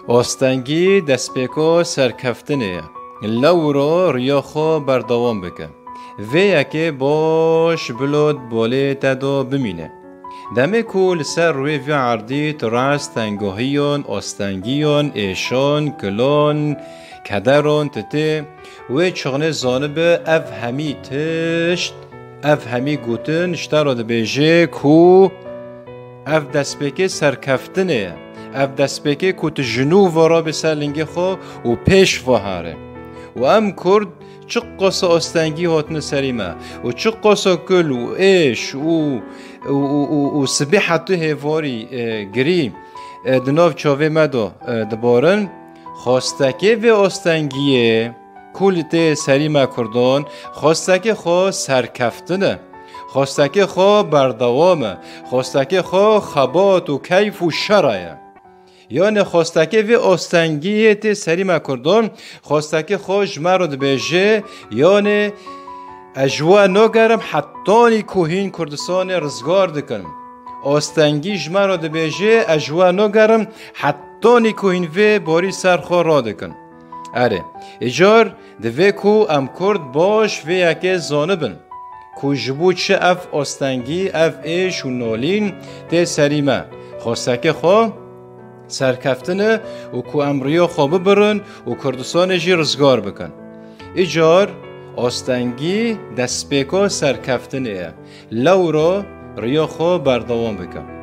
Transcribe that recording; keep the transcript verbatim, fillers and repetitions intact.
Astengî destpêka serkeftinê ye. Lewro riya xwe berdewam bike. Vê yekê baş bilo di bolê te de bimîne. Demê ku li ser rûyê vî erdî tu rast tengahiyan, astengiyan, êşan, kilan, kederan tu tê, wê çixnê zanibe ev hemî tişt, ev hemî gotin ji te re dibêje ku ev destpêkê serkeftinê ye. Ev destpêkê ku tu ji nû ve rabê ser lingê xwe û pêş ve here. Û em Kurd çiqasa astengî hatine serî me û çiqasa kul û êş û, û, û, û, û sibê hetû hêvarî, e, girî, e, di nav çavê me de, e, dibarin. Xwestekê vê astengiyê ku li tê serî me Kurdan, xwestekê xwe serkeftin e. Xwestekê xwe berdewam e. Xwestekê xwe xebat û keyf û şera ye. Yanê xwestekê vê astengiyê tê serî me Kurdan, xwestekê xwe ji me re dibêje, yanê ez ji we nagerim hetanî ku hîn Kurdistanê rizgar dikin. Astengî ji me re dibêje, ez ji we nagerim hetanî ku hîn vê borî ser xwe radikin. Erê, îcar divê ku em Kurd baş vê yekê zanibin ku ji bo çi ev astengî, ev êş û nalîn tê serî me. Xwestekê xwe serkeftin e û ku em riya xwe bibirin û Kurdistanê jî rizgar bikin. Îcar astengî destpêka serkeftinê ye. Lewra riya xwe berdewam bike.